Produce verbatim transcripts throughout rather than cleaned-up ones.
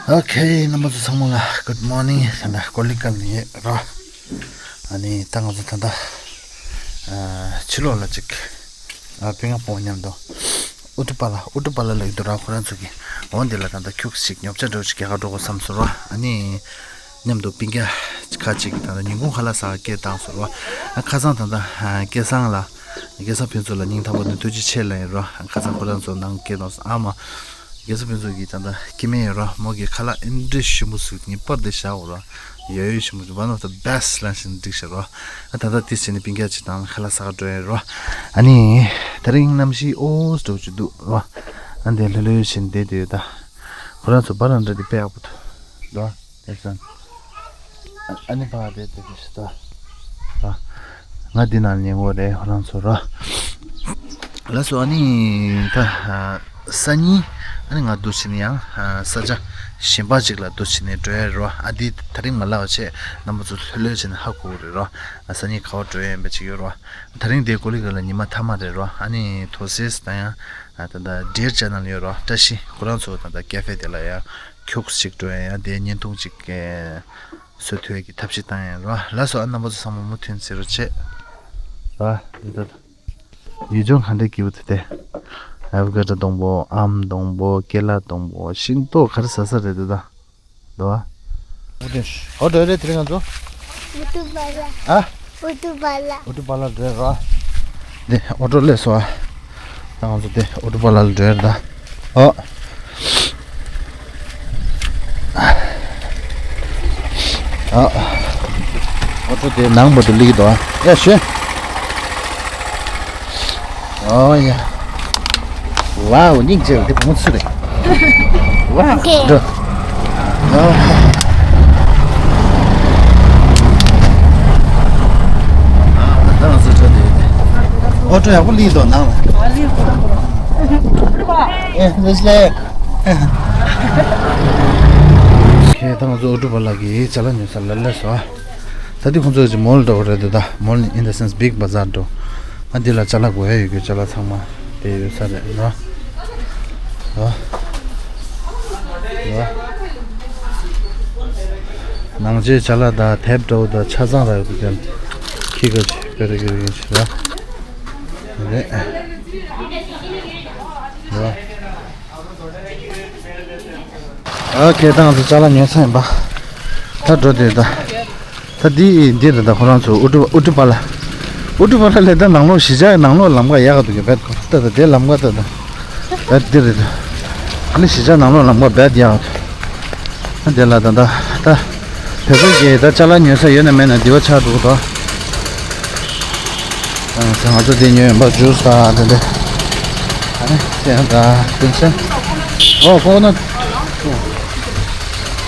Okay, རྣམ་པ་ཚོ་ཚང་མ་ལ་good morning. ད་ལྟ་ཀོ་ལི་གལ་ནས་ར། ཨ་ནི་ད་ང་ཚོ་ད་ལྟ་ཨ་ཕྱི་ལོགས་ལ་ཅིག་ཨ་དཔེ་ང་ཕོ་མཉམ་དུ་ཨུ་ཏུ་པ་ལ་ཨུ་ཏུ་པ་ལ་ལ་ཡོད་དུ་ར། ཁོ་རང་ཚོ་གི་འོ་འདི་ལ་ད་ལྟ་ཁྱུག་ཅིག་ཉོ་ཆ་འདྲ་བོ་ཅིག་རྒྱག་ག་འགྲོ་དགོས་བསམ་སོང་ར། ཨ་ནི་མཉམ་དུ་སྤུན་ཀྱག་ཁ་ཅིག་གི་ད་ལྟ་ཉིན་གུང་ཁ་ལག་ཟ་ག་སྐད་བཏང་སོང་ར། ཨ་ཁ་སང་ད་ལྟ་ཨ་སྐལ་བཟང་ལ། རྒྱལ་ས་ཕུན་ཚོགས་ལ་སྙིང་ཐག་པ་ནས་ཐུགས་རྗེ་ཆེ་ལབ་ཡིན་རོ། ཁ་སང་ཁོ་རང་ཚོ་ནང་སྐད་གཏོང་སོང་ཨ་མ། རྒྱལ་ས་ཕུན་ཚོགས་ཀྱིས་ད་ལྟ་སྐྱེ་དམན་ཡོད་རོ། མོ་གི་ཁ་ལག་ཨེ་འདྲ་ཞིམ་པོ་ཟིག་ངེས་པར་དེ་བཞག་འོ་རོ། ཡ་ཡོ་ཞིམ་པོ་one of the best ལབ་བཞིན་འགྲིག་ཤག་རོ། ཨ་ད་ལྟ་དེ་བྱས་ནས་སྤུན་ཀྱག་ཅིག་དང་ཁ་ལག་ཟ་ག་འགྲོ་ཡིན་རོ། ཨ་ནི་དེ་རིང་གནམ་གཤིས་ཨོ་སི་འདྲ་བོ་ཅིག་འདུག་རོ། ཨ་འདི་ལྷོད་ལྷོད་བྱས་ནས་བསྡད་དེ་ཡོད་ད། ཁོ་རང་ཚོ་བར་ར་འདྲ་དེ་དཔེ་ཡག་པོ་འདུག་རོ། དེ་སོང་། ཨ་ནི་ཕ་དེ་དེ་དེ་ཤི་ད། ང་འདི་ནང་ཉལ་གོ་རེད་ཁོ་རང་ཚོ་ར། ལགས་སོ། ཨ་ནི་ད་སང་ཉིན་ཨ་ནི་ང་འདུག་བྱས་ནས་ཡང་ས་ཆ་གཞན་པ་ཅིག་ལ་འདུག་བྱས་ནས་འགྲོ་ཡ་རོ། ཨ་འདི་ད་རིང་མ་ལབ་བྱས་རྣམ་པ་ཚོ་ལྷོད་ལྷོད་བྱས་ནས་ཧ་གོ་གི་རེད་རོ། སང་ཉིན་ག་པར་འགྲོ་ཡ་ཡིན་པ་ཅིག་ཡོད་རོ། ད་རིང་དེ་ཀོ་ལི་གལ་ལ་ཉི་མ་མཐའ་མ་རེད་རོ། ཨ་ནི་ཐོ་སིས་དང་ཡང་ད་ལྟ་ཌེར་ཅན་ནལ་ཡོད་རོ། བཀྲ་ཤིས་ཁོ་རང་ཚོ་ད་ལྟ་ཀེ་ཧྥེ་དེ་ལ་ཡང་ཁྱུག་ཅིག་འགྲོ་ཡ་ཡང་དེ་བརྙན་ཐུང་ཅིག་གས། བཟོ་ཐུབ་ཡ་གི་ཐབས་ཤེས་བཏང་ཡིན་རོ། ལགས་སོ། ཨ་རྣམ་པ་ཚོ་ཚང་མ་མུ་མཐུད་གཟིགས་རོགས་བྱེད། རོ། འདི་ལྟ་ད། ཡུལ་ལྗོངས་ག་འདྲ་སྐྱིད་པོ་འདུག་སྟེ། ཨ་བོ་ཀ་ཌོ་སྡོང་པོ། ཨམ་སྡོང་པོ། ཀེ་ལ་སྡོང་པོ། ཤིང་ཏོག་ག་རེ་ཟ་ཟ་རེད་འདི་ད། འདུག་ཨ། འོ་འགྲོ་རེད་དེ་རིང་ང་ཚོ། ཨུ་ཏུ་པ་ལ། ཨ། ཨུ་ཏུ་པ་ལ། ཨུ་ཏུ་པ་ལ་འགྲོ་རོ། འདི་ཨོ་ཊོ་སླེབས་སོང་ཨ། ད་ང་ཚོ་དེ་ཨོ་ཊོ་པ་ལ་ལ་འགྲོ་ཡ་རེད་ད། ཨོ། ཨ། ཨོ་ཊོ་དེ་ནང་བར་དུ་སླེབས་ཀྱི་འདུག་ཨ། ཡ་ཞུ། ཨོ་ཡ། ཝའོ་སྙིང་རྗེ་བ་འདི་བུ་མོ་སུ་རེད། ཝའོ། འགྲོ། ཨོ། ཨོ་ཊོ་ཡག་པོ་སླེབས་འདུག་ནང་ལ། ཨེ་ལེས་ལེ། ཁྱེད་ད་ང་ཚོ་ཨོ་ཊོ་པ་ལ་གི་ཅ་ལག་ཉོ་ས་ལ་སླེབས་སོང་ཨ། ད་དེ་ཁོང་ཚོ་ཅིག་མོལ་འགྲོ་གི་རེད་འདུག་ད། མོལ་in the sense big bazaar འགྲོ། ཨ་འདི་ལ་ཅ་ལག་དགོས་ཡ་ཡོད་རྒྱུ་ཅ་ལག་ཚང་མ་དེ་ཡོད་ས་རེད་རོ། རོ། རོ། ནང་ཆས་ཅ་ལག་དང་དེབ་འདྲ་བོ་དང་ཆ་ཚང་རག་ཡོད་འདུག་ཀྱང་། ཁྱི་ག་ཅི་དཔེ་རེ་གི་རེ་ཡིན་ཞིག་ར། རེད། རོ། ཨོ་ཁེ། ད་ང་ཚོ་ཅ་ལག་ཉོས་ཚར་ཡིན་པ། ད་འགྲོ་དེ་ད། ད་འདི་འདི་རེད་ད། ཁོ་རང་ཚོ་ཨུ་ཏུ་ཨུ་ཏུ་པ་ལ། ཨུ་ཏུ་པ་ལ་ལས་ད་ནང་ལོགས་གཞིས་ཆགས་ནང་ལོགས་ལམ་ཁ་ཡག་ག་འདུག་གི་བེད་ཁོ་ད་ད་དེ་ལམ་ཁ་ད་ད། བེད་འདི་རེད་ད། ཨ་ནི་གཞིས་ཆགས་ནང་ལོགས་ལམ་ཁ་བེད་ཡག་ག་འདུག་ཨ་དེ་ལ་ད་ད་ད། བོད་པ་གིས་ད་ཅ་ལག་ཉོ་ས་ཡོད་ན་མེད་ན་འདི་བ་ཆགས་འགྲོ་གི་འདུག་ཨ་ང་ཚོ་དེ་ཉོས་ཡིན་པ་ཇུས་དང་དེ་འདྲ། ཨ་ནི་སེམས་དང་དེ་ཚེ། ཨོ་ཁོ་ན།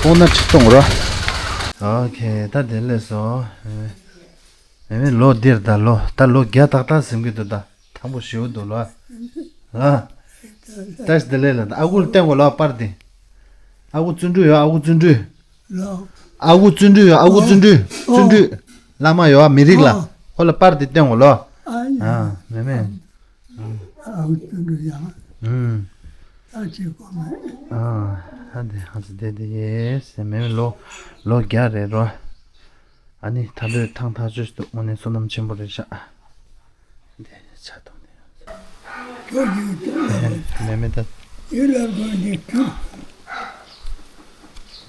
ཁོ་ན་ཁྲི་སྟོང་ར། ཨོ་ཁེ། ད་དེ་ལས་སོ། མེ་མེ་ལོ་འདིར་ད་ལོ་ད་ལོ་བརྒྱ་ཏག་ཏག་ཟིན་གི་འདུག་ད་དང་པོ་ཞེ་པོ་འདུག་ལོ། ཨ། ད་ཞི་དེ་ལས་ལ་ད་ཨ་ཁུ་ལ་བསྟན་གོ་ལོ་པར་དེ། ཨ་ཁུ་བརྩོན་འགྲུས་ཡོད། ཨ་ཁུ་བརྩོན་འགྲུས། ལོ། ཨ་ཁུ་བརྩོན་འགྲུས་ཡོད། ཨ་ཁུ་བརྩོན་འགྲུས། ཨོ། བརྩོན་འགྲུས། བླ་མ་ཡོད་མི་རིགས་ལ། ཨོ། ཁོ་ལ་པར་དེ་བསྟན་གོ་ལོ། ཨ་ཡ། ཨ་མེ་མེ། ཨ་ཁུ་བརྩོན་འགྲུས་ཡང་། ཨུམ། ད་ཅི་གོ་མེད། ཨ་ཧ་དེ་ཧ་ཙི་དེ་དེ་ཡེ་སེ་མེ་མེ་ལོ་ལོ་བརྒྱ་རེད་རོ། ཨ་ནི་ད་ལོའི་ཐང་ཐག་ཆོད་ཅིག་འདུག་དངོས་གནས་བསོད་ནམས་ཆེན་པོ་རེད་ཤག་འདི་ཆ་གཏོང་དེ་ཁྱོད་ཀྱིས་ལྟ་བ་མེ་མེ་ད། ཡིད་ལ་དགོས་འདི་ཁྱོད།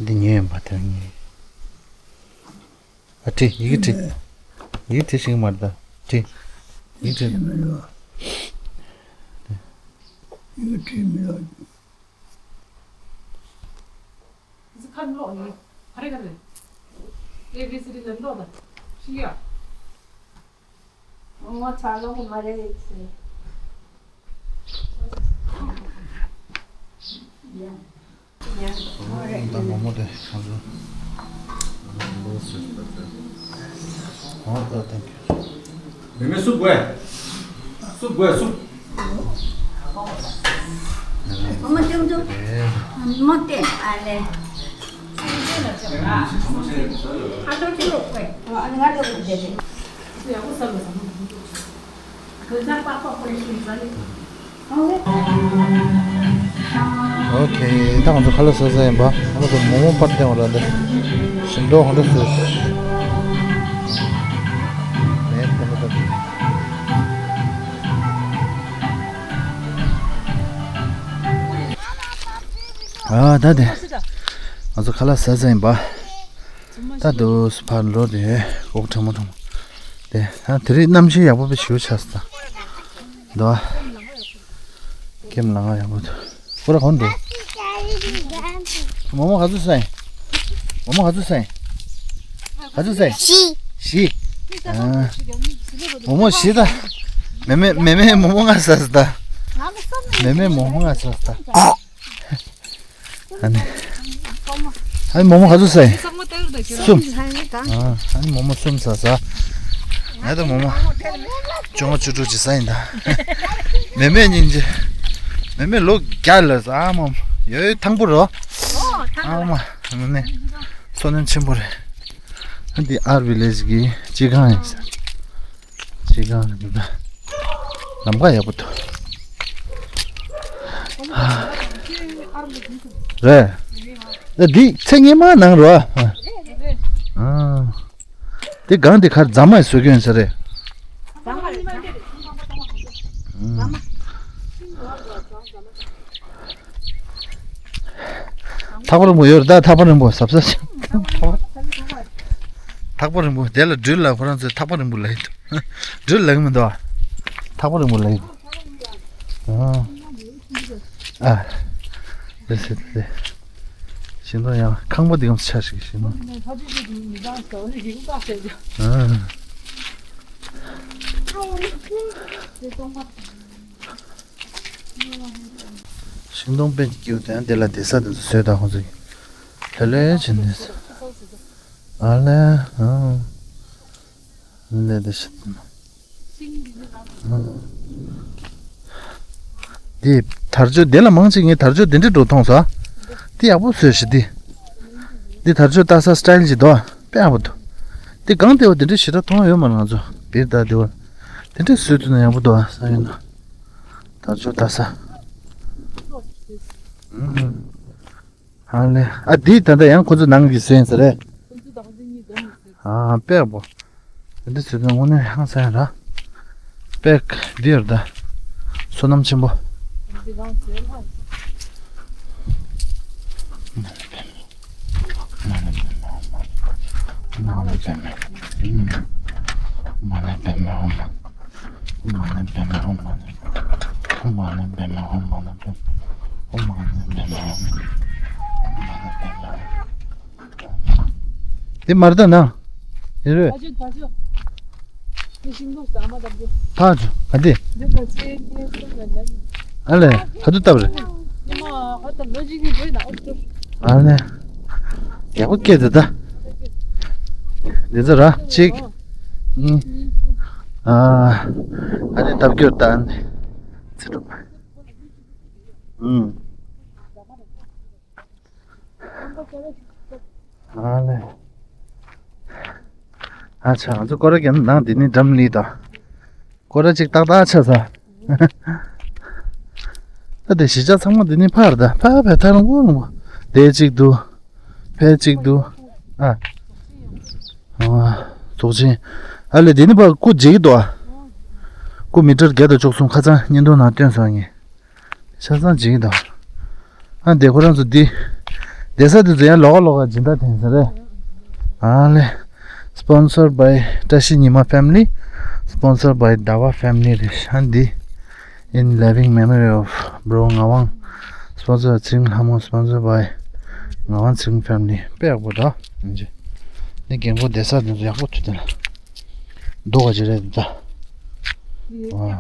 འདི་ཉོས་ཡིན་པ་དེ་ངས། ཨ་བྲིས་ཡི་གེ་བྲིས། ཡི་གེ་བྲིས་ཤིག་མ་རེད་ད་བྲིས། ཡི་གེ་བྲིས། མི་ལོ། ཡི་གེ་བྲིས་མི་ལོ། ཁ་ལོག་ཡིན། ཧ་རེ་ག་རེ། ཨེ་བི་སི་ཌི་ལ་ཀློག་དང་། ཤེས་ཡ། ངོ་ཚ་ལོག་མ་རེད་ཟེར། ཡ། ཡ། ད་མོ་མོ་དེ་ང་ཚོ། ཨོ་ད་ཐེང་ཀིའུ། མེ་མེ་སུབ་དགོས། སུབ་དགོས་སུབ། མ་ཅུང་ཅུང་། མ་ཏེ་ཨ་ལེ། ཨ་ལོ་ཅི་ལོ་དགོས། ཨ་ང་ལོ་དགོས་དེ་དེ། ཡག་པོ་ཟ་དགོས་ཟ། གོས་ཟ་པགས་པ་ཁོ་ལ་ཤིང་ཟ་ལེ། ཨ་ལེ། ཨོ་ཁེ། ད་ང་ཚོ་ཁ་ལག་ཟ་ས་ཡིན་པ། ང་ཚོ་མོག་མོག་པར་བསྟན་པ་ར་འདི། ཞིམ་མདོག་ཧོན་ཏོ་སོས། ནས་ཁོ་ན་ད། ཨ་ད་དེ། ང་ཚོ་ཁ་ལག་ཟ་ས་ཡིན་པ། ད་དུ་ཕར་ལོ་དེ་ཨོག་ཁྲ་མོ་ཁྲ་མོ། དེ་ཨ་དེ་རིང་གནམ་གཤིས་ཡག་པོ་པའི་ཞུ་ཆགས་སོང་། འདུག་ཨ། ཀེམ་ལ་ང་ཡག་པོ་འདུག་ཁོ་ར་གོན་འདུག་མོ་མོ་ག་ཚོད་ཟ་ཡིན། མོ་མོ་ག་ཚོད་ཟ་ཡིན། ག་ཚོད་ཟ་ཡིན། བཞི། བཞི། ཨ། མོ་མོ་བཞི་ད། མེ་མེ་མེ་མེ་མོ་མོ་ལྔ་ཟ་ཟ་ད། མེ་མེ་མོ་མོ་ལྔ་ཟ་ཟ་ད། ཨ་ནི། ཨ་ནི་མོ་མོ་ག་ཚོད་ཟ་ཡིན། གསུམ། ཨ་ནི་མོ་མོ་གསུམ་ཟ་ཟ། ང་ད་མོ་མོ་བཅོ་ལྔ་བཅུ་དྲུག་ཅིག་ཟ་ཡིན་ད། མེ་མེ་སྙིང་རྗེ། མེ་མེ་ལོ་བརྒྱ་ལ་ཟ་མོ། ཡོད་ཐང་པོ་རོ། ཨ་མ་མེ་མེ་བསོད་ནམས་ཆེན་པོ་རེད། ཨ་འདི་ཨར་བི་ལེ་ཇི་གི་སྤྱི་ཁང་ཡིན་ཟེར། ཅི་གང་རེད་འདུག་ད། ལམ་ཁ་ཡག་པོ་འདུག་རེད། ད་འདི་ཚེ་སྔོན་མ་ནང་རོ། ཨ། དེ་སྒང་དེ་ཁར་རྫ་མ་བཟོ་གི་ཡོད་ས་རེད། ཐག་པ་རིང་པོ་ཡོད་རེད་ད། ཐག་པ་རིང་པོ་ཟབ་ཟབ་ཅིག་ཐག་པ་རིང་པོ་དེ་ལ་སྦྲུལ་ལ་ཁོ་རང་ཚོས་ཐག་པ་རིང་པོ་ལབ་ཡི་འདུག་སྦྲུལ་ལབ་གི་མི་འདུག་ཨ། ཐག་པ་རིང་པོ་ལབ་ཡི་འདུག་ཨ། ཨ། རེད་ཟེར་ཏེ། ཤིང་སྡོང་ཡང་ཁང་པ་འདི་གམ་ཆ་ཞིག་ཤིང་སྡོང་། ཨ། ཤིང་སྡོང་དཔེ་སྐྱིད་པོ་དེ་ཡང་དེ་ལ་བསྡད་ས་དེ་ཚོ་བཟོས་དང་ཁོང་ཚོ་ལྷོད་ལྷོད་བྱས་ནས། ཨ་ལས། ཨ། ལས་དེ་ཤི། འདི་དར་ལྕོག་དེ་ལ་མང་ཆེ་ངས་དར་ལྕོག་དེ་འདྲ་འགྲོ་མཐོང་ས། འདི་ཡག་པོ་བཟོས་ཤི་འདི། འདི་དར་ལྕོག་ལྟ་ས་སི་ཊལ་ཅིག་འདུག་དཔེ་ཡག་པོ་འདུག་འདི་གང་དེ་བ་དེ་འདྲ་ཞེ་དྲག་མཐོང་ཡོད་མ་རེད་ང་ཚོ་བིར་ད་དེ་བ། དེ་འདྲ་བཟོས་ཐུབ་ན་ཡག་པོ་འདུག་ཨ་ས་ཡོད་ན། དར་ལྕོག་ལྟ་ས། ཨ་ལེ། ཨ་འདི་ད་ལྟ་ཡང་ཁོ་ཚོ་ནང་གི་ཟེན་ས་རེད། ཨ་དཔེ་ཡག་པོ། འདི་ཚོ་དངོས་གནས་ཧང་སང་ར། དཔེ་འདི་ཡོད་ད། བསོད་ནམས་ཆེན་པོ། དེ་མར་ད་ན། ཡིན་རེད། ད་ཅོ་ད་ཅོ། དེ་ཤིང་ཏོག་ཟ་མ་ད་བུ། ད་ཅོ་ག་དེ། འདི་ད་ཅེ་ངའི་སེམས་ལ་ཉར་ནས། ཨ་ལས་ཧ་ཏུ་བཏབ་རེད། ཉི་མ་ཧ་ཏུ་ལོ་གཅིག་གི་འགྲོས་ན་ཨོ་ཏོ། ཨ་ལས། ཡག་པོ་སྐད་དེ་ད། འདི་ཚོ་ར་གཅིག་གཉིས། ཨ། ཨ་ནི་ལྟ་སྐྱོར་ད་ཨ་ནི། ཚེ་སྒྲུབ། ཨུམ། ཨ་ལེ། ཨ་ཆ་ང་ཚོ་སྐོར་ར་རྒྱབ་ནང་འདི་ནི་འགྲམ་ལི་དང་། སྐོར་ར་ཅིག་ཏག་ཏག་ཆ་ས། ད་དེ་གཞིས་ཆགས་ཚང་མ་འདི་ནི་ཕར་ད་ཕ་ཕ་ཐ་རང་པོ་རང་པོ། དེ་གཅིག་འདུག་ཕལ་གཅིག་འདུག་ཨ། ཨ། རྫོགས་ཆེན། ཨ་ལེ་དེ་ནི་ཕ་སྐུ་མཇལ་གི་འདུག་ཨ། སྐུ་མི་ཊར་བརྒྱ་དང་བཅུ་གསུམ་ཁ་ཚང་བརྙན་ཐུང་ནང་སྟོན་སོང་ངས། ཆ་ཚང་བྱེད་ཀྱི་འདུག་ཨ་འདི་ཁོ་རང་ཚོ་འདི། བསྡད་ས་དེ་ཚོ་ཡང་ལོགས་ཀ་ལོགས་ཀ་སྦྱིན་བདག་འཐེན་ས་རེད། ཨ་ལེ། Sponsored by བཀྲ་ཤིས་ཉི་མ་family. Sponsored by ཟླ་བ་family རེད་ཤག་འདི། In loving memory of bro ངག་དབང་། Sponsored by ཚེ་རིང་ལྷ་མོ། Sponsored by ངག་དབང་ཚེ་རིང་family དཔེ་ཡག་པོ་འདུག་ཨ་ཅེ། འདི་རྒན་པོ་བསྡད་ས་དེ་ཚོ་ཡག་པོ་ཐུག་དེ་ལ། རྡོ་ག་ཅི་རེད་འདི་ད། ཨ།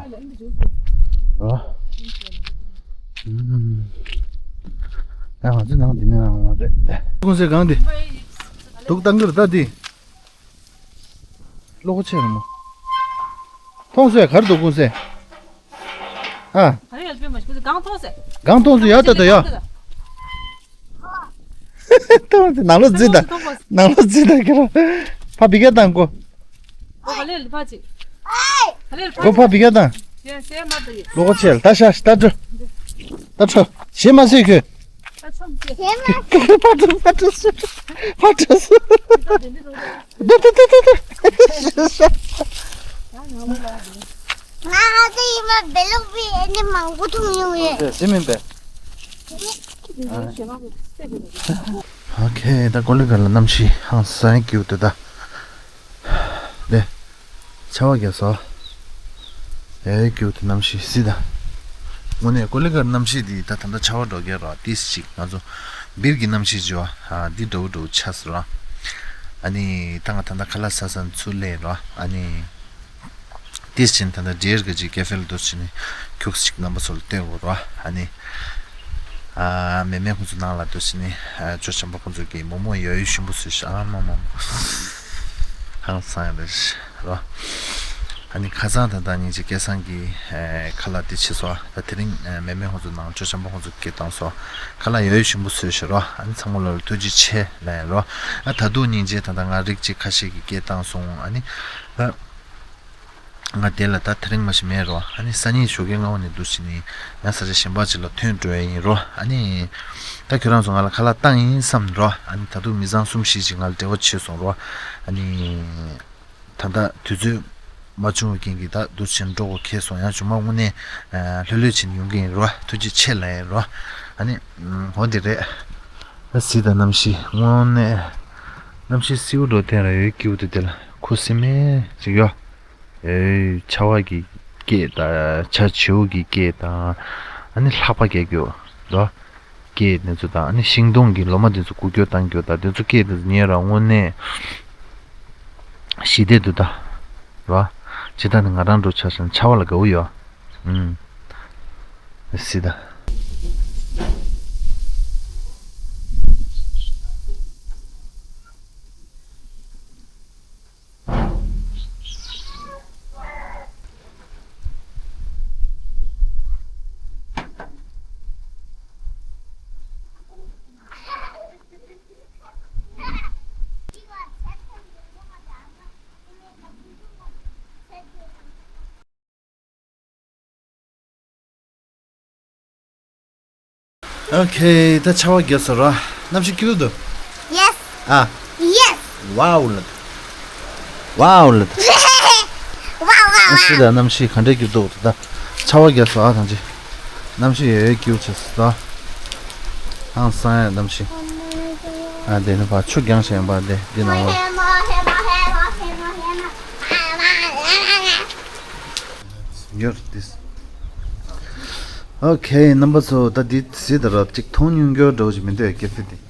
ཨ། ཨུམ། ཡ་ང་ཚོ་ནང་འདི་ནས་ནང་ལ་རེད་དེ། ཀུན་གསལ་གང་འདི། འདུག་བཏང་གི་རེད་ད་འདི། བློ་ཁོ་ཆེ་རེད་མོ། མཐོང་སོང་ཡ་ག་རེ་འདུག་ཀུན་གསལ། ཨ། ག་རེ་ཡོད་པས་མ་ཤེས་གང་མཐོང་ཟེར། གང་མཐོང་ཟེར་ཡ་ད་ད་ཡ། མཐོང་ཟེར་ནང་ལོགས་འཛུལ་ད། ནང་ལོགས་འཛུལ་ད་ཁྱེད་རང་། ཕ་བི་ག་བཏང་གོ། གོ་ག་ལེར་ཕ་ཅིག་ག་ལེར་ཕ་གོ་ཕ་བི་ག་བཏང་། ཡ་སེ་མ་ད་ཡ། བློ་ཁོ་ཆེ་ད་ཤ་ཤ་ད་འགྲོ། ད་འགྲོ། བྱེད་མ་སྲིད་ཁྱོད། བྱེད་མ་སྲིད། ཕར་འགྲོ། ཕར་འགྲོ། ཕར་འགྲོ། འདུག་འདུག་འདུག་འདུག་ང་ཨ་ཙི་ཡིན་པ་བེ་ལུག་པི་ཨེ་ནི་མང་པོ་འཐུང་ཡོང་ཡོད། ཟེར་མིན་པས། ཨོ་ཁེ། ད་ཀོ་ལི་གྷལ་ལ་གནམ་གཤིས་ཧང་སང་སྐྱིད་འདུག་ད། དེ། ཆར་པ་བརྒྱབ་སོང་། ཨེ་སྐྱིད་འདུག་གནམ་གཤིས་སྲིད་ད། དངོས་གནས་ཀོ་ལི་གྷལ་གནམ་གཤིས་འདི་ད་ད་ལྟ་ཆར་པ་འགྲོ་གི་རེད། ཏིས་ཅིག་ང་ཚོ་སྦིར་གྱི་གནམ་གཤིས་བརྗོད་ཨ་འདི་འདྲ་བོ་འདྲ་བོ་ཆགས་སོང་ར། ཨ་ནི་ད་ང་ད་ལྟ་ཁ་ལག་ཟ་ས་ཚུར་སླེབས་ར། ཨ་ནི། ཏིས་ཅིག་ད་ལྟ་འདྲེར་གི་ཅིག་ཀེ་ཧྥེ་ལ་འདུག་ཅིག་ནི་ཁྱུག་ཅིག་རྣམ་པ་ཚོ་ལ་སྟོན་དགོས་ར། ཨ་ནི། ཨ་མེ་མེ་ཁོང་ཚོ་ནང་ལ་འདུག་ཅིག་ནི་ཨ་ཅོ་ཆམ་པ་ཁོང་ཚོ་གི་མོག་མོག་ཡོ་ཡོ་ཞིམ་པོ་བཟོས་ཤག་ཨ་མ་མ་མ། ཧང་སང་ཡ་རེད་ར། ཨ་ནི་ཁ་སང་ད་ལྟ་སྙིང་རྗེ་སྐལ་བཟང་གི་ཨ་ཁ་ལག་འདི་ཕྱིན་སོང་། ད་དེ་རིང་ཨ་མེ་མེ་ཁོང་ཚོ་ནང་ཅོ་ཆམ་པ་ཁོང་ཚོ་གི་སྐད་བཏང་སོང་། ཁ་ལག་ཡོ་ཡོ་ཞིམ་པོ་བཟོས་ཤག་ར། ཨ་ནི་ཚང་མ་ལ་ཐུགས་རྗེ་ཆེ་ལབ་ཡ་ར། ཨ་ད་དུང་སྙིང་རྗེ་ད་ལྟ་ང་རིགས་གཅིག་ཁ་ཤས་ཀྱི་སྐད་བཏང་སོང་། ཨ་ནི་ཨ། ང་དེ་ལ་ད་དེ་རིང་མ་ཞིག་མེད་རོ། ཨ་ནི་སང་ཉིན་ཞོགས་ཀས་སྔ་པོ་ནས་འདུག་ཅིག་ནི་ཡང་ས་ཆ་གཞན་པ་ཅིག་ལ་ཐོན་འགྲོ་ཡ་ཡིན་རོ། ཨ་ནི་ད་ཁྱོད་རང་ཚོ་ང་ལ་ཁ་ལག་བཏང་ཡིན་བསམ་རོ། ཨ་ནི་ད་དུང་མི་ཚང་གསུམ་བཞི་ཅིག་ང་ལ་འབྲེལ་བ་བྱས་སོང་རོ། ཨ་ནི་ད་ལྟ་དུས་ཚོད་མ་བྱུང་བའི་རྐྱེན་གྱིས་ད་འདུག་ཅིག་འགྲོ་དགོས་ཁེལ་སོང་། ཡང་བྱུང་མ་དངོས་གནས་ལྷོད་ལྷོད་བྱས་ནས་ཡོང་གི་ཡིན་རོ། ཐུགས་རྗེ་ཆེ་ལབ་ཡིན་རོ། ཨ་ནི་འོ་འདི་རེད། ད་གཟིགས་དང་གནམ་གཤིས་དངོས་གནས་གནམ་གཤིས་བསིལ་པོ་འགྲོ་ཐེངས་ར་ཡོད་སྐྱིད་པོ་འདུག་དེ་ལ་ཁུ་སིམ་མེ་ཅིག་ཡོད། ཨེ་ཆར་པ་གི་སྐད་དང་ཆར་བྱིའུ་གི་སྐད་དང་། ཨ་ནི་ལྷགས་པ་རྒྱག་རྒྱུ་རོ། སྐད་དེ་ཚོ་དང་ཨ་ནི་ཤིང་སྡོང་གི་ལོ་མ་དེ་ཚོ་འགུལ་སྐྱོད་བཏང་རྒྱུ་དང་དེ་ཚོ་སྐད་དེ་ཚོ་ཉན་ར་དངོས་གནས་ཞི་བདེ་འདུག་ད། རོ། ཇི་ལྟར་ནི་ང་རང་འགྲོ་ཆ་ཞིང་ཆར་པ་ལ་དགའ་བོ་ཡོད། ཨུམ། སྲིད་ད། ཨོ་ཁེ། ད་ཆར་པ་བརྒྱབ་སོང་ར། གནམ་གཤིས་སྐྱིད་པོ་འདུག་ཡེས། ཨ། ཡེས། ཝའོ་ལབ། ཝའོ་ལབ། ཝའོ་ཝའོ་ཝའོ། ཨ་སྲིད་ད། གནམ་གཤིས་ག་འདྲས་སྐྱིད་པོ་འདུག་ད་ཆར་པ་བརྒྱབ་སོང་ཨ། ཐང་ཆེ། གནམ་གཤིས་ཡོད་ཡོད་སྐྱིད་པོ་ཆགས་སོང་ད། ཧང་སང་ཡ་གནམ་གཤིས། ཨ་དེ་ནི་ཕར་ཆུ་རྒྱང་ཞིག་ཡོང་པ་དེ་འདི་ནང་ལོགས། ཡོད་དེ། ཨོ་ཁེ། རྣམ་པ་ཚོ་ད་འདི་གཟིགས་དང་རོ། གཅིག་མཐོང་མྱོང་རྒྱུ་འདྲ་བོ་ཞིག་མི་འདུག་ཡ་ཀེ་ཧྥེ་འདི།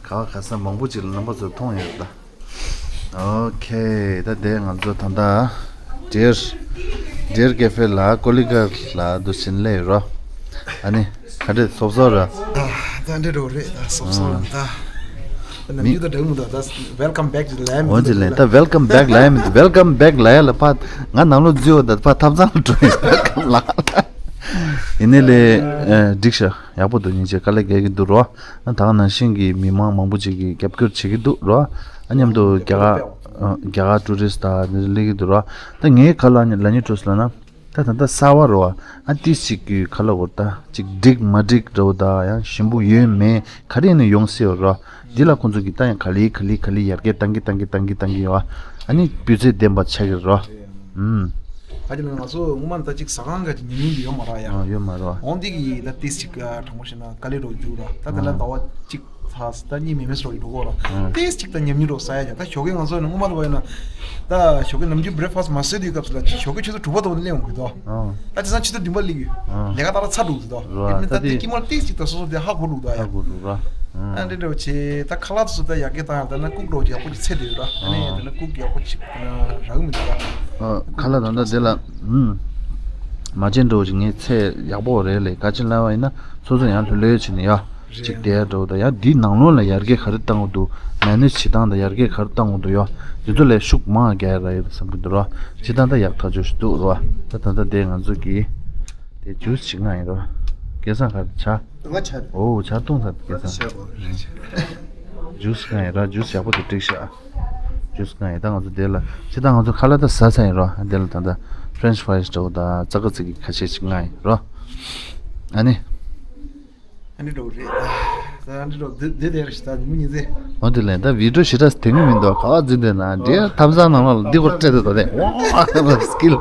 ག་བ་ག་ས་མང་པོ་ཅིག་ལ་རྣམ་པ་ཚོ་མཐོང་ཡོད་ད། ཨོ་ཁེ། ད་དེ་ང་ཚོ་ད་ལྟ་འདྲེར། འདྲེར་ཀེ་ཧྥེ་ལ་ཀོ་ལི་གྷལ་ལ་འདུག་ཕྱིན་སླེབས་ཡོད་རོ། ཨ་ནི་ག་འདྲས་སོབ་སོབ་ར། ད་འདྲས་འགྲོ་རེད་ད། སོབ་སོབ་ར་ད། ནམ་རྒྱུན་དང་འདྲ་གི་མི་འདུག་ད། Welcome back to the land. འོན་ཏེ་ལན་ད་welcome back ལབ་ཡ་མི་འདུག welcome back ལབ་ཡ་ལ་ཕ་ང་ནང་ལོགས་འཛུལ་བ་ད་ཕ་ཐབ་ཚང་ལ་འགྲོ་ཡིན། welcome ལ། ཡིན་ནའི་ལས་འགྲིག་ཤག་ཡག་པོ་འདུག་སྙིང་རྗེ། དཀའ་ལས་རྒྱག་གི་འདུག་རོ། ད་ག་ནང་བཞིན་གྱི་མི་མང་མང་པོ་ཅིག་གིས་རྒྱབ་སྐྱོར་བྱེད་ཀྱི་འདུག་རོ། ཨ་མཉམ་དུ་རྒྱ་གར་རྒྱ་གར་ཊུ་རི་སི་ཊི་དང་འདི་ཚོ་སླེབས་ཀྱི་འདུག་རོ། ད་ངའི་ཁ་ལ་ལ་ཉི་ཊུ་སི་ལ་ན། ད་ད་ལྟ་གསར་པ་རོ། ཨ་ཏི་ཞིག་གི་ཁ་ལ་བོར་ད་ཅིག་འགྲིག་མ་འགྲིག་འདྲ་བོ་ད་ཡང་ཞིམ་པོ་ཡོད་མེད་ག་རེ་ནས་ཡོང་སྲིད་རོ། འདི་ལ་ཁོང་ཚོ་གིས་ད་ཡང་ག་ལེ་ག་ལེ་ག་ལེ་ཡར་རྒྱས་བཏང་གི་བཏང་གི་བཏང་གི་བཏང་གི་ཡོད། ཨ་ནི་སྤུས་ཚད་ལྡན་པ་ཆགས་ཀྱི་རོ། ཨུམ། ད་ཅི་ལ་ང་ཚོ་སྔོན་མ་ད་ཅིག་ཟ་ཁང་ག་ཅིག་ཉམས་མྱོང་འདི་ཡོད་མ་ར་ཡ། ཨ་ཡོད་མ་རོ། འོང་འདི་གི་ད་ཏི་ཞིག་ག་དྲང་པོ་བཤད་ན་དཀའ་ལས་རོ་རྒྱུག་ར། ད་དེ་ལ་ཟླ་བ་གཅིག་ད་ད་གཉིས་མེད་མེད་སོགས་ཡིན་འགྲོ་གོ་ར། ཨ། ཏེས་ཅིག་ད་ཉམས་མྱོང་རོ་ཟ་ཡ་ཡ། ད་ཞོགས་ཀས་ང་ཚོ་ནི་སྔོན་མ་ལ་བ་ཡིན་ན། ད་ཞོགས་ཀས་ནམ་རྒྱུན་བྷི་རེག་ཕ་སི་མ་ཟོས་དུས་སྐབས་སུ་ལ་ཅིག་ཞོགས་ཀས་ཆུ་ཚོད་དྲུག་པ་དང་པོ་ནས་སླེབས་འོང་གི་འདུག་ཨ། ད་དེང་སང་ཆུ་ཚོད་བདུན་པ་སླེབས་ཡོད། ཨ། ལས་ཀ་ད་ལ་ཚར་འགྲོ་གི་འདུག་ར། ཡིན་ནའི་ད་ད་དེ་དེ་དཀྱིལ་མ་ལ་ཏེས་ཅིག་ད་སོ་སོ་དེ་ཧ་གོ་འགྲོ་གི་འདུག་ཡ། ཧ་གོ་འགྲོ་ར། ཨ། ཨ་འདྲེ་འདྲ་བོ་བྱས་ད་ཁ་ལག་ཚོ་ད་ཡར་རྒྱས་བཏང་ཡ་ད་ན་ཀུག་འདྲ་བོ་ཅིག་ཡག་པོ་ཅིག་ཚད་དེ་ཡོད་ར། ཨ་ནི་ད་ན་ཀུག་ཡག་པོ་ཅིག་ད་ན་རག་གི་མི་འདུག་ར། ཨ། ཁ་ལག་ད་ད་དེ་ལ། ཨུམ། མ་བྱན་འགྲོ་ཅིག་ངའི་ཚད་ཡག་པོ་རེད་ལས་ག་ཅི་ལབ་པ་ཡིན་ན་སོ་སོ་ཡང་ལྷོད་ལྷོད་བྱས་ནས་ཡ། རེད། ཅིག་བསྡད་འགྲོ་ད་ཡ་འདིའི་ནང་ལོགས་ལ་ཡར་རྒྱས་ག་རེ་བཏང་དགོས་འདུག་མེ་ནེ་ཇི་བྱེད་སྟངས་དང་ཡར་རྒྱས་ག་རེ་བཏང་དགོས་འདུག་ཡ། འདི་ཚོ་ལས་ཤུགས་མང་རྒྱག་ཡ་ར་ཡོད་བསམ་གྱི་འདུག་ར། ཇི་ལྟར་ད་ཡག་ཐག་ཆོད་ཞིག་འདུག་ར། ད་ད་ད་དེ་ང་ཚོ་གི་དེ་ཇུས་ཅིག་མངགས་ཡིན་ར། སྐལ་བཟང་ག་རེ་ཇ། ང་ཇ། ཨོ་ཇ་བཏུང་ཚར་སྐལ་བཟང་། ཇ་བོ་རེད། ཇུས་མངགས་ཡིན་ར། ཇུས་ཡག་པོ་དེ་བསྒྲིགས་ཤག་ཇུས་མངགས་ཡིན། ད་ང་ཚོ་དེ་ལ་ཇི་ལྟར་ང་ཚོ་ཁ་ལག་ད་ཟ་ཚར་ཡིན་ར། དེ་ལ་ད་ད་ཕ་རེན་ཆི་ཕ་རའི་ཇི་འདྲ་བོ་ད་ཙག་ག་ཙིག་གི་ཁ་ཤས་ཅིག་མངགས་ཡིན་ར། ཨ་ནི། ཨ་འདྲི་འགྲོ་རེད། ད་ཨ་འདྲི་འགྲོ་འདི་འདི་དེར་ཞིག་ད་མི་ཉིན་མཛེས། འོ་དེ་ལས་ད་བི་ཌིའོ་ཞེ་དྲག་དེ་ངུ་མི་འདུག་ག་བ་འཛིན་དེ་ན་འདྲེ་ཐབ་ཚང་ནང་ལ་འདི་སྐོར་སྤྲད་དེ་ད་དེ་ཝ་སི་ཀིལ།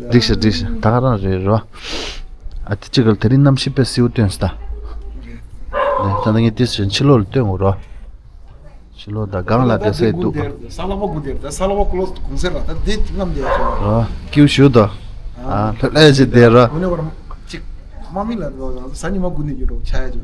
འགྲིག་ཤག་འགྲིག་ཤག་ད་ག་རང་རེད་རོ། ཨ་དེ་གཅིག་ག་ལ་དེ་རིང་གནམ་གཤིས་དཔེ་བསིལ་བོ་སྟོན་སོང་ད། ད་ད་ངས་དེ་ཕྱིར་ཕྱི་ལོགས་ལ་སྟོན་དགོས་རོ། ཕྱི་ལོགས་དང་སྒང་ལ་བསྡད་ས་འདུག་ས་ལ་བ་གུ་དེར་ས་ལ་བ་གུ་ལོ་གུང་སེར་ལ་ད་འདི་ངམ་དེ་ཡ་ཆོ། ཨ་ཀིའུ་ཞུ་དོ། ཨ་ལྷོད་ལྷོད་ཅིག་བསྡད་རོ། ངུ་ནེ་བར་ཅིག་མ་མི་ལ་ས་ཉི་མ་གུ་ནས་རྒྱུ་རོ་ཆ་ཡ་ཆོ།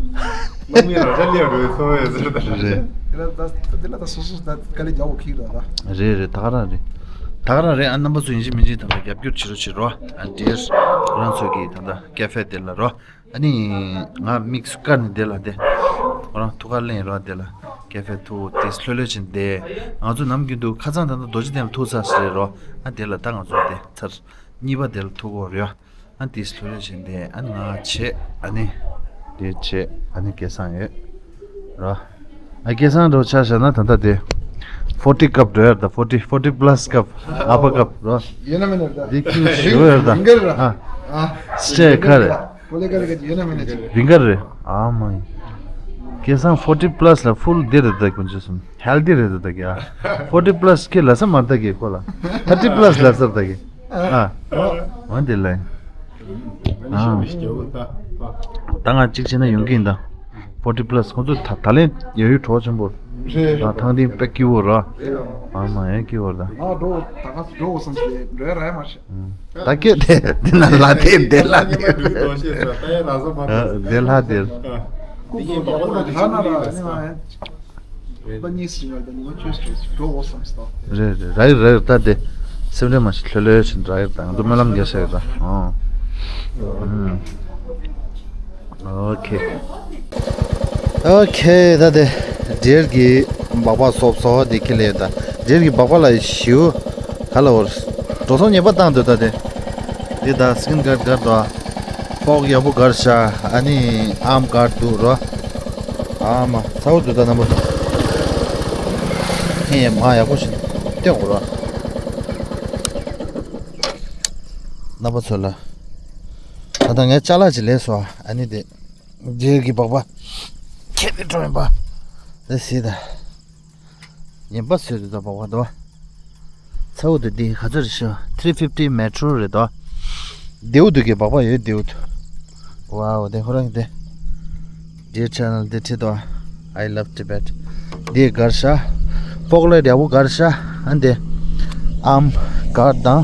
མ་མི་ལ་ར་ལི་ཡ་རོ་སོ་ཡ་ཟེར་ད་རེད། དེ་ལ་ད་དེ་ལ་ད་སོ་སོ་ད་དཀའ་ལས་རྒྱག་འོ་ཁིག་ར་ད། རེད་རེད། ད་ག་རང་རེད། ད་ག་རང་རེད། ཨ་རྣམ་པ་ཚོ་ཡིན་གཅིག་མིན་གཅིག་ད་ལྟ་རྒྱབ་སྐྱོར་བྱེད་རོགས་བྱེད་རོགས། ཨ་འདིར་ཁོ་རང་ཚོ་གི་ད་ལྟ་ཀེ་ཧྥེ་དེ་ལ་རོ། ཨ་ནི་ང་མིག་ཆུ་བཀར་ནས་བསྡད་ལ་བསྡད། ཁོ་རང་ཐུགས་ཁ་ལེན་རོགས་བསྡད་ལ། ཀེ་ཧྥེ་ཐུག་ཏིས་ལྷོད་ལྷོད་བྱས་བསྡད། ང་ཚོ་ནམ་རྒྱུན་དུ་ཁ་སང་ད་ལྟ་རྡོ་རྗེ་གདན་ལ་ཐུག་ཚར་ཟེར་རོ། ཨ་དེ་ལ་ད་ང་ཚོ་བསྡད་ཚར། གཉིས་པ་དེ་ལ་ཐུག་གོ་རེད། ཨ་ཏིས་ལྷོད་ལྷོད་བྱས་བསྡད། ཨ་ནི་ང་བྱས། ཨ་ནི་དེ་བྱས། ཨ་ནི་སྐལ་བཟང་ཡོད་རོ། ཨ་སྐལ་བཟང་འགྲོ་ཆ་བཞག་ན་ད་ལྟ་དེ་ཕོར་ཊི་ཀབ་འགྲོ་ཡར་ད། ཕོར་ཊི་ཕོར་ཊི་པ་ལ་སི་ཀབ་ཨ་པ་ཀབ་རོ། ཡོད་ན་མེད་ན་རེད་ད། འདི་ཁྱིམ་ཞུ་ཡོད་ད། རིང་ག་རེད་ར། ཨ་ཨ་སྤྲད་ཁ་རེད། པོ་ལེ་ག་རེ་ག་ཅི་ཡོད་ན་མེད་ན་ཅི། རིང་ག་རེད། ཨ་མ་ཡིན། སྐལ་བཟང་ཕོར་ཊི་པ་ལ་སི་ལ་ཕུལ་འདི་རེད་ད། ཀུན་ཆོས་སམ་ཧེལ་དི་རེད་ད་ད་གི་ཨ། ཕོར་ཊི་པ་ལ་སི་ཁྱེད་ལ་ས་མར་ད་གི་ཁོ་ལ་ཐར་ཊི་པ་ལ་སི་ལ་སར་ད་གི་ཨ། འོན་ཏེ་ལེ། ཨ། ད་ང་གཅིག་བྱས་ན་ཡོང་གི་ཡིན་ད། ཕོར་ཊི་པ་ལ་སི་ཁོང་ཚོ་ད་ད་ལན་ཡ་ཡུལ་གྲོགས་ཆེན་པོ། རེད། ད་ཐང་ཏིང་དཔེ་སྐྱིད་པོ་ར། རེད། ཨ་མ་ཡ་སྐྱིད་པོ་ར་ད། ང་འགྲོ་ད་ང་འགྲོ་བསམ་སྟེ་འགྲོ་ཡ་ར་ཡ་མ་ཤེས། ད་སྐད་དེ་དེ་ན་ལ་དེ་དེ་ལ་དེ་དེ་ལ་དེ། རེད་རེད། ར་ཡིར་ར་ཡིར་ད་དེ་སེམས་ཁྲལ་མ་བྱེད། ལྷོད་ལྷོད་བྱེད་ར་ཡིར་ད། ང་ཚོ་སྨོན་ལམ་རྒྱག་ཤག་ཡིར་ད། ཨོ། ཨོ་ཁེ། ཨོ་ཁེ། ད་དེ་འདྲེར་གི་སྦག་སྦག་སོབ་སོ་དེ་ཁེ་ལེ་ད། འདྲེར་གི་སྦག་སྦག་ལ་ཞུ་ག་ལ་བོར། འགྲོ་སོང་ཉེས་པ་བཏང་འདུག་ད་དེ། འདི་ད་སི་ཀིན་གར་གར་འདུག་ཨ། ཕོག་ཡག་པོ་གར་ཤག་ཨ་ནི་ཨམ་གར་འདུག་རོ། ཨ་མ་ཚ་བོ་འདུག་ད་རྣམ་པ་འདུག་ཧེ་མ་ཡག་པོ་ཞིག་སྟོན་དགོས་རོ། རྣམ་པ་ཚོ་ལ། ད་ལྟ་ངའི་ཅ་ལག་ཅིག་ལས་སོ། ཨ་ནི་དེ། འདྲེར་གི་སྦག་སྦག་ཁྱེར་ཏེ་འགྲོ་ཡིན་པ། དེ་སྲིད་ད། ངན་པ་བཟོས་འདུག་ད་སྦག་སྦག་འདུག་ཚ་བོ་འདུག་འདི་ག་ཚོད་རེད་ཤག three fifty Metro རེད་དོ། རྡེའུ་འདུག་གི་སྦག་སྦག་ཡོད་རྡེའུ་འདུག་ཝའོ་དེ་ཁོ་རང་གི་དེ། འདྲེ་ཆེ་ནལ་འདི་ཁྲིད་དོ། I love Tibet འདི་གར་ཤག་ཕོག་ལེ་ཡག་པོ་གར་ཤག་ཨ་འདི། ཨམ་གར་དང་།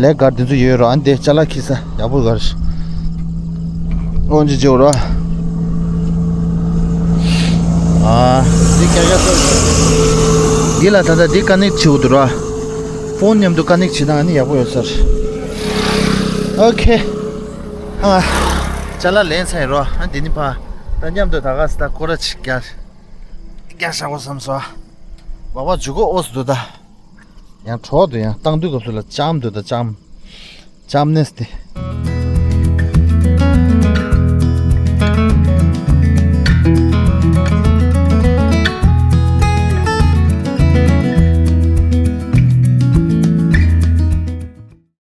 ལས་ཀ་དེ་ཚོ་ཡོད་རོ། ཨ་འདི་ཅ་ལག་ཁྱི་ས་ཡག་པོ་གར། ཨོན་ཇི་ཇོ་རོ། ཨ་འདི་ཀྱ་ཀྱ་ས། འདི་ལ་ད་ལྟ་འདི་ཀ་ནེག་བྱེད་འུ་འདུག་རོ། ཕོན་མཉམ་དུ་ཀ་ནེག་བྱེད་ན་ཨ་ནི་ཡག་པོ་ཡོད་ས་རེད། ཨོ་ཁེ། ཨ། ཅ་ལག་ལེན་ཚར་ཡིན་རོ། ཨ་འདི་ནི་ཕ། ད་མཉམ་དུ་ད་ག་ས་ད་སྐོར་ར་ཅིག་རྒྱག་རྒྱག་བཞག་གོ་བསམ་སོང་། སྦག་སྦག་འཇུ་གོ་ཨོ་སི་འདུག་ད། ཡང་གྲོགས་འདུག་ཡང་བཏང་དུས་སྐབས་སུ་ལ་ལྕམ་འདུག་ད་ལྕམ། ལྕམ་ནེས་ཏེ།